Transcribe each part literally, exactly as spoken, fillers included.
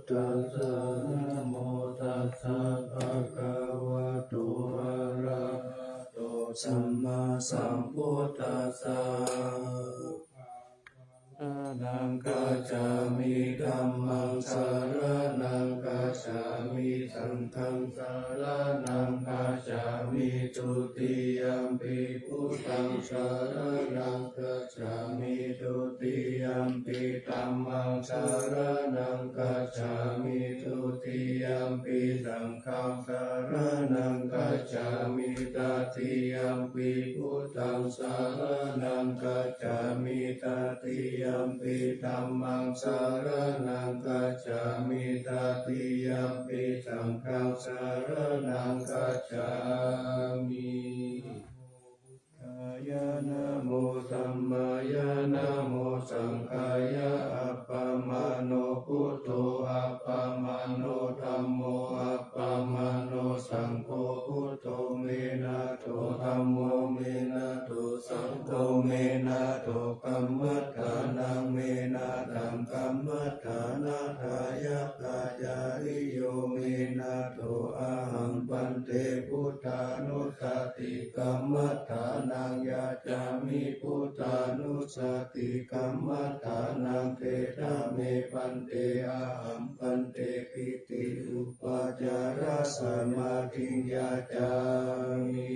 tassa. Namo tassa bhagavato arahato sammāsambuddhassa. Saraṇaṃ gacchāmi, dhammaṃ saraṇaṃ gacchāmi, saṅghaṃ saraṇaṃ gacchāmi, dutiyampi buddhaṃ saraṇaṃ gacchāmi, dutiyampi dhammaṃ saraṇaṃ gacchāmi, dutiyampi saṅghaṃ saraṇaṃ gacchāmi, tatiyampi buddhaṃ saraṇaṃ gacchāmi, tatiyampi dhammaṃ saraṇaṃ gacchāmi, tatiyampi saṅghaṃ saraṇaṃ gacchāmi. Buddhāya, namo dhammāya, namo saṅghāya. Appamāṇo buddho, appamāṇo dhammo, appamāṇo saṅgho. Buddho me nātho, dhammo me nātho, saṅgho me nātho, kammaṭṭhānaṃ me nāthaṃ, kammaṭṭhānadāyakācariyo me nātho. Ahaṃ bhante buddhānussati kammaṭṭhānaṃ yācāmi, buddhānussati kammaṭṭhānaṃ. Gedha me bhante, ahaṃ bhante pīti upācārasamādhiṃ yācāmi.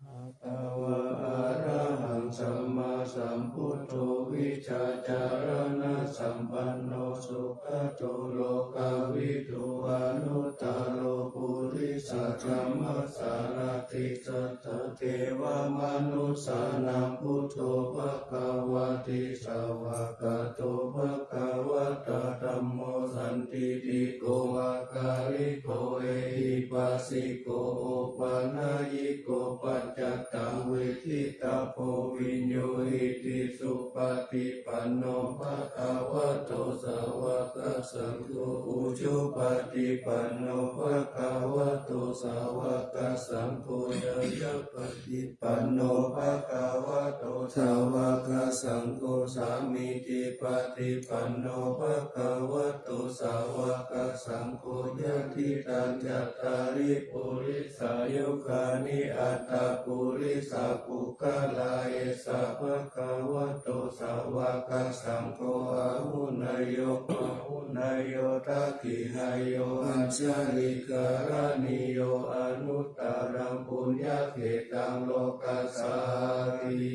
Bhagavā arahaṃ sammāsambuddho vijjācaraṇasampanno sugato lokavidū anuttaro purisadammasārathi satthā devamanussānaṃ buddho bhagavāti. Svākkhāto bhagavatā dhammo sandiṭṭhiko akāliko ehipassiko opanayiko paccattaṃ veditabbo viññūhīti. Supaṭipanno bhagavato sāvakasaṅgho, ujupaṭipanno bhagavato sāvakasaṅgho, ñāyapaṭipanno bhagavato sāvakasaṅgho, sāmīcipaṭipanno bhagavato sāvakasaṅgho, yadidaṃ cattāri purisayugāni aṭṭha purisapuggalā, esa bhagavato sāvakasaṅgho, āhuneyyo pāhuneyyo dakkhiṇeyyo añjalikaraṇīyo anuttaraṃ puññakkhettaṃ lokassāti.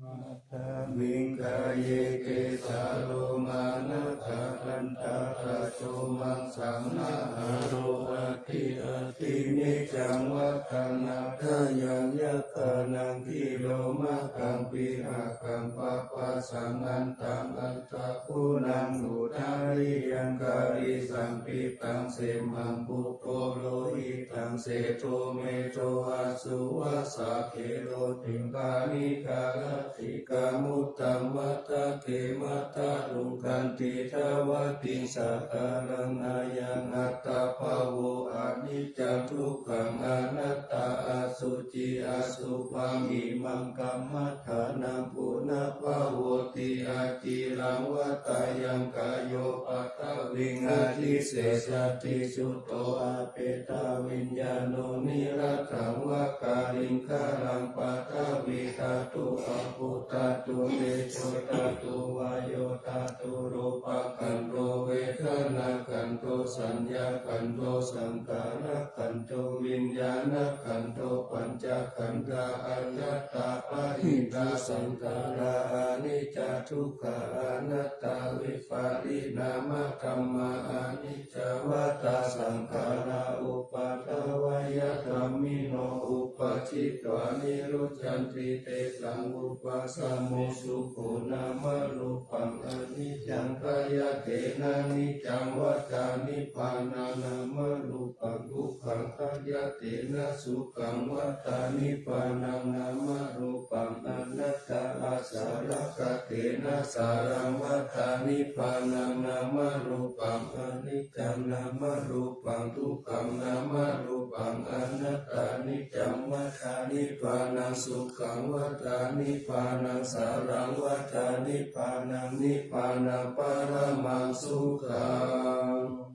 Imasmiṃ kāye kesā lomā nakhā dantā taco maṃ saṃ nahārū aṭṭhī adi niccaṃ vaḍḍhanatthayaṃ yakkhānaṃ kilomakaṃ pīḷakaṃ papphāsaṃ antaṃ aṅgūnaṃ udariyaṃ karīsampitaṃ semhaṃ pubbo lohitaṃ sedo medo assu vasā kheḷo diṭṭhaṅgāni karattikā mudhaṃ matthake matthaluṅganti dvātiṃ sakalaṃ ayaṃ attabhāvo aniccaṃ dukkhaṃ anattā asuci asubhaṃ imaṃ kammaṭṭhānaṃ punabbhavoti aciraṃ vata yaṃ kāyo paṭhaviṃ adhisessati chuḍḍo apetaviññāṇo niratthaṃ va kaliṅgaraṃ paṭhavīdhātu āpodhātu tejodhātu vāyodhātu rūpakkhandho vedanākkhandho saññākkhandho saṅkhārakkhandho viññāṇakkhandho pañcakkhandhā ajjhattā bahiddhā saṅkhārā aniccā dukkhā anattā vipariṇāmadhammā aniccā vata saṅkhārā uppādavayadhammino uppajjitvā nirujjhanti tesaṃ vūpasamo sukho nāmarūpaṃ aniccaṃ khayyaṭṭhena niccaṃ vata nibbānaṃ nāmarūpaṃ dukkhaṃ khayyaṭṭhena sukhaṃ vata nibbānaṃ nāmarūpaṃ anattā āsarakkhaṭṭhena sāraṃ vata nibbānaṃ nāmarūpaṃ aniccaṃ nāmarūpaṃ dukkhaṃ nāmarūpaṃ anattā niccaṃ vata nibbānaṃ, sukhaṃ vata nibbānaṃ, saraṃ vata nibbānaṃ, nibbānaṃ paramaṃ sukhaṃ.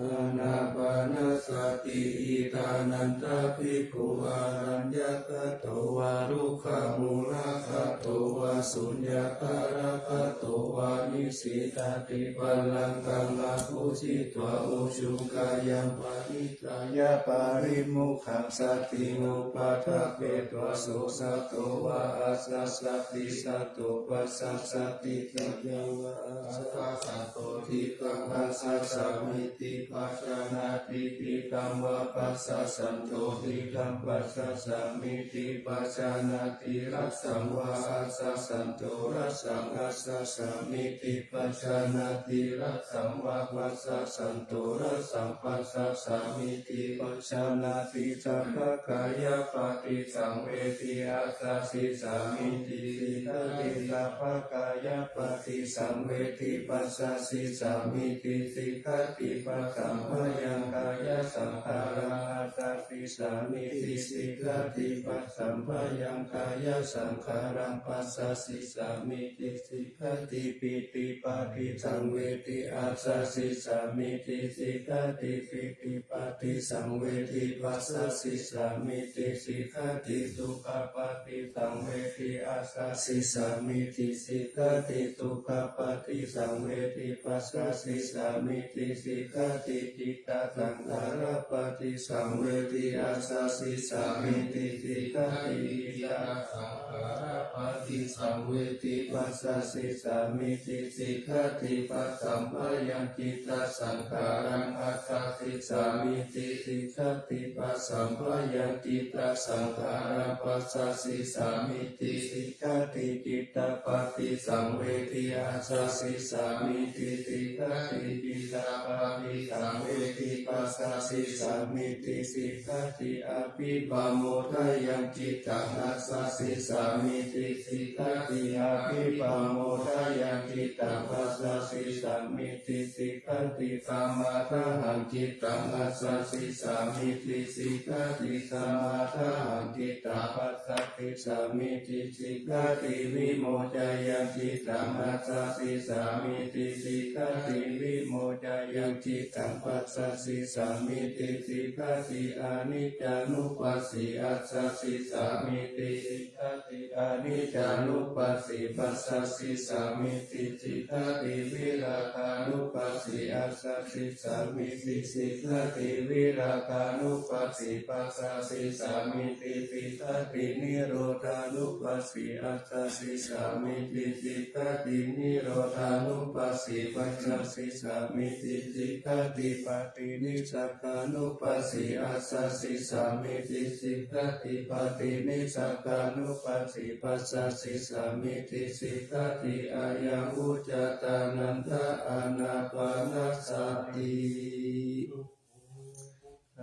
Ānāpānasati. Idha nanda bhikkhū araññakato vā rukkhamūlakato vā suññatārakato vā nisissāti pallaṅkaṃ ahūsitvā ujukayaṃ paṇi- -dhāya parimokkhāya satiṃ upaṭṭhapetvā so satto vā asassati, satto passassati, saññā vā asassanto diṭṭhaṃ asassāmīti pajānāti, diṭṭhaṃ vā passassanto diṭṭhaṃ passassāmīti pajānāti, rassaṃ vā asassanto rassaṃ asassāmīti pajānāti, rassaṃ vā passassanto rassaṃ passassāmīti pajānāti, sabbakāyapaṭisaṃvedī assasissāmīti sikkhati, sabbakāyapaṭisaṃvedī passassissāmīti sikkhati, passamphayaṃ kāyasaṅkhāraṃ assasissāmīti sikkhati, passamphayaṃ kāyasaṅkhāraṃ passassissāmīti sikkhati, pītipaṭisaṃvedī assasissāmīti sikkhati, pītipaṭisaṃvedī passassissāmīti sikkhati, sukhapaṭisaṃvedī assasissāmīti sikkhati, sukhapaṭisaṃvedī passassissāmīti sikkhati, cittasaṅkhārapaṭisaṃvedī assasissāmīti sikkhati, citta- -saṅkhārapaṭisaṃvedī passassissāmīti sikkhati, passamphayaṃ cittasaṅkhāraṃ assasissāmīti sikkhati, passamphayaṃ cittasaṅkhāraṃ passassissāmīti sikkhati, cittapaṭisaṃvedī assasissāmīti sikkhati, cittapaṭisaṃvedī passassissāmīti sikkhati, abhipamodanaṃ cittaṃ assasissāmīti sikkhati, abhipamodanaṃ cittaṃ passassissāmīti sikkhati, samādanaṃ cittaṃ assasissāmīti sikkhati, samādanaṃ cittaṃ passassissāmīti sikkhati, vimoccanaṃ cittaṃ assasissāmīti sikkhati, vimoccanaṃ cittaṃ passassissāmīti sikkhati, aniccānupassī assasissāmīti sikkhati, aniccānupassī passassissāmīti sikkhati, virāgānupassī assasissāmīti sikkhati, virāgānupassī passassissāmīti sikkhati, nirodhānupassī assasissāmīti sikkhati, nirodhānupassī passassissāmīti sikkhati, paṭinissagga- -nupassī assasissāmīti sikkhati, paṭinissagganupassī passassissāmīti sikkhati, ayaṃ vuccate ānanda ānāpānasati.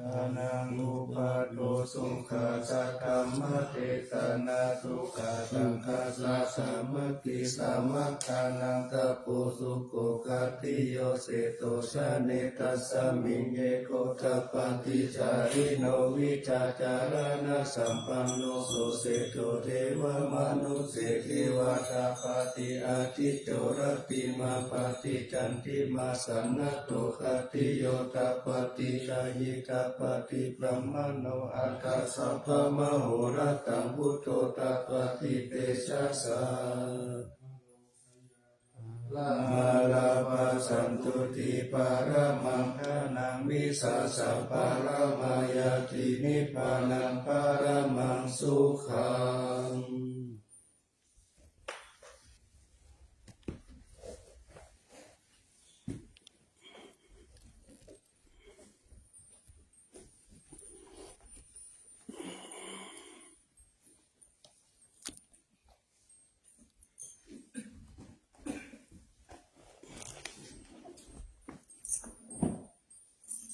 Ānānubhādo sukhassa dhammadesanā, sukhasākacchā sāmaggī, samaggānaṃ tapo sukho. Khattiyo seṭṭho janetasmiṃ, cetopaṭicārino vijjācaraṇasampanno, so seṭṭho devamanussesevā. Tāpati ādicco, rattimāpati candimā, sannaddho khattiyo tāpati, jhāyī tāpati brāhmaṇo, atha sabbamahorattaṃ buddho tāpati tejasā. Mārā passantuti paramaṃ ghanaṃ, vijjāya paramayati nibbānaṃ paramaṃ sukhaṃ.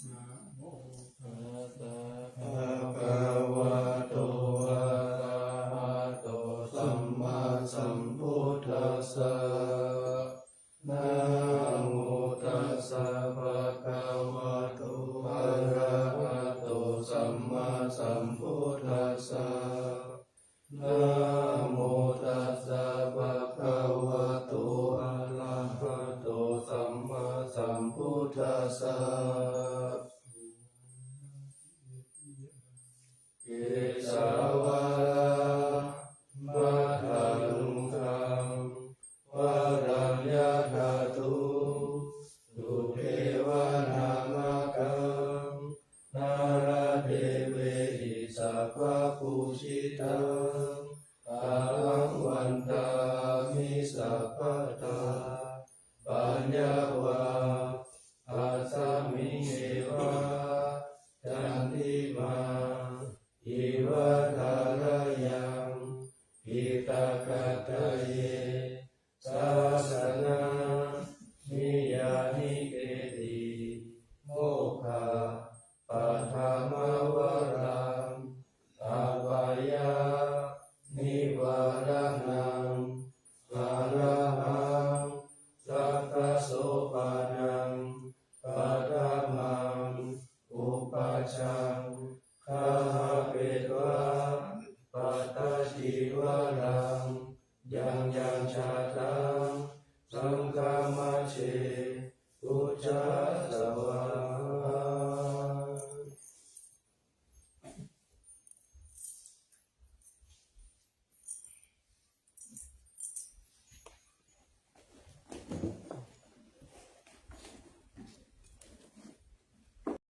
Namo tassa bhagavato arahato sammāsambuddhassa. Namo tassa bhagavato arahato sammā gacchāmi sabbadā. Paññā vā asmiṃ devā candimā iva thārayaṃ, hitakataye sāsana niyyāniketi mokkhapaṭhamavaraṃ apāya nivāraṇaṃ. Arahaṃ sakkasopaṇaṃ paṭhamaṃ upajjhaṃ gahapetvā pattacīvaraṃ, yaṃ yaṃ jātaṃ saṅghamajjhe pūjā